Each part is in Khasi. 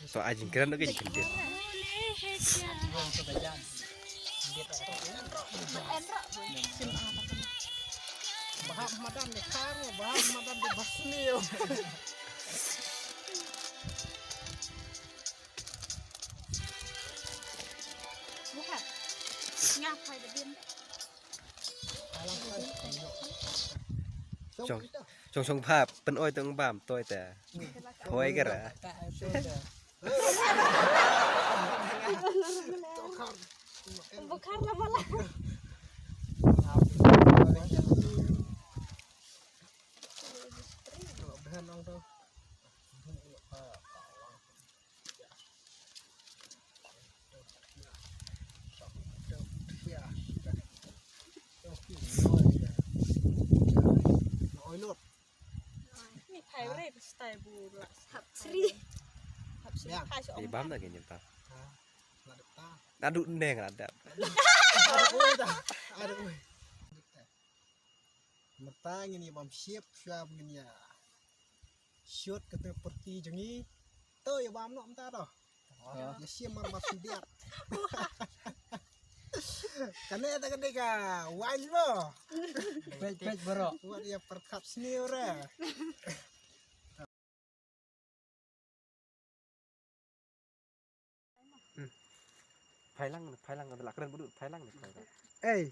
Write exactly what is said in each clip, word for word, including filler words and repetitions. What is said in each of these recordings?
So, ai jingkren ka jingkren. Bahap madan ni kar, bahap madan di basni. Bukan. Ngapai da bin. Shong, shong, shong phap, pyn-oi tang bam, toi ta. Hoi kara. Bukan lah malah. Ni phai re, stai bu la. Hap sri. Hap sri. Phai sha. Ni bam da ke nyem ta. Nadu neng ada. Aduh, oi, dah. Aduh, oi. Mynta ngin ïa bam ship shuwa ba ngin ïa shoot kata pyrti jong ngi. To ïa bam noh mynta to. Ïa shim mar bad syndiat. Kane ta kane ka wine mo. Peit peit bro. Wat ïa pyrkhat sniew re. Hmm. Phai lang, phai lang, la kren badu, phai lang, phai lang. Ei,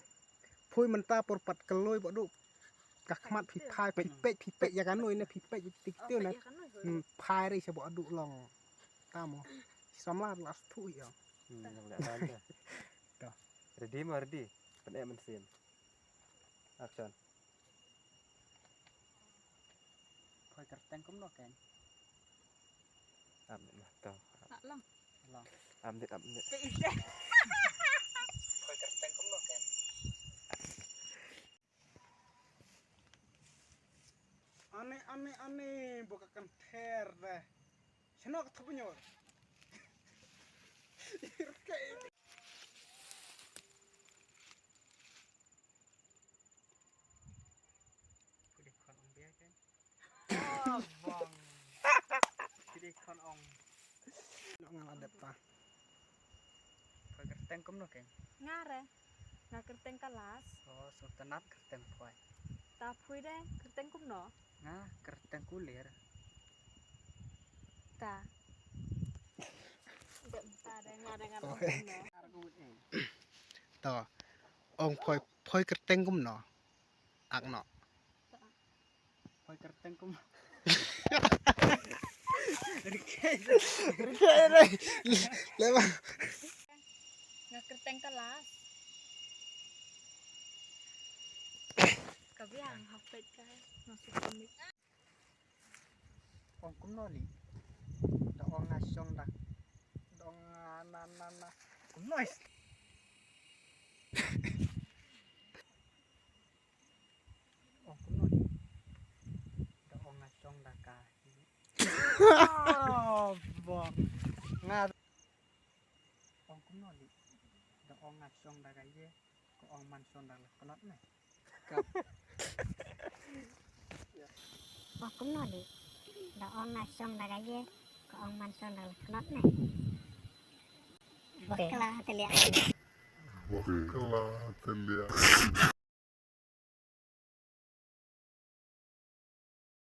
phui mynta por pat kloi badu. Ka khmat phi phai, phi peit, phi peit ïa ka nui ne, phi peit tik tiu ne. Hmm, phai re sha badu long. Tamo. Samla la thu ïa. Hmm, long da ta. To. Ready mo, ready. Pyn-e mynsiem. Action. Phoi kyrteng kumno ken? Am ma to. Ah, long. Long. Am dit, am dit. Phoi kyrteng kumno ken? Ane, ane, ane, buka kan ther deh. Sino ka thup nyor. Kudih khon ong bia ken. Ah, bang. Kudih khon ong. Nok ngal adep ta. Phoi kyrteng kumno ken? Nga re. Nga kyrteng Kalas. Oh, sultanat kyrteng phoi. Ta phui de kyrteng kumno? Nga kyrteng Kulir. Ta. Dep ta de nga de nga ong kumno. To. Ong phoi, phoi kyrteng kumno? Ak no. Phoi kyrteng kum. Rikei. Rikei re. Leba. Nga kyrteng Kalas. Ka biang hapet ka. Nga sukun ni. Ong kumno li. Da ong nga shong da. Da ong nga na na na. Kumno is. Ong kumno ni. Da ong nga shong da ka. Oh, bong. Nga. Ong kumno ni. Da ong nga shong da ka ye. Ko ong man shong da la knot ne. Kap. Ong kumno ni. Da ong nga shong da ka ye. Ko ong man shong da la knot ne. Bakla telia. Bakla telia.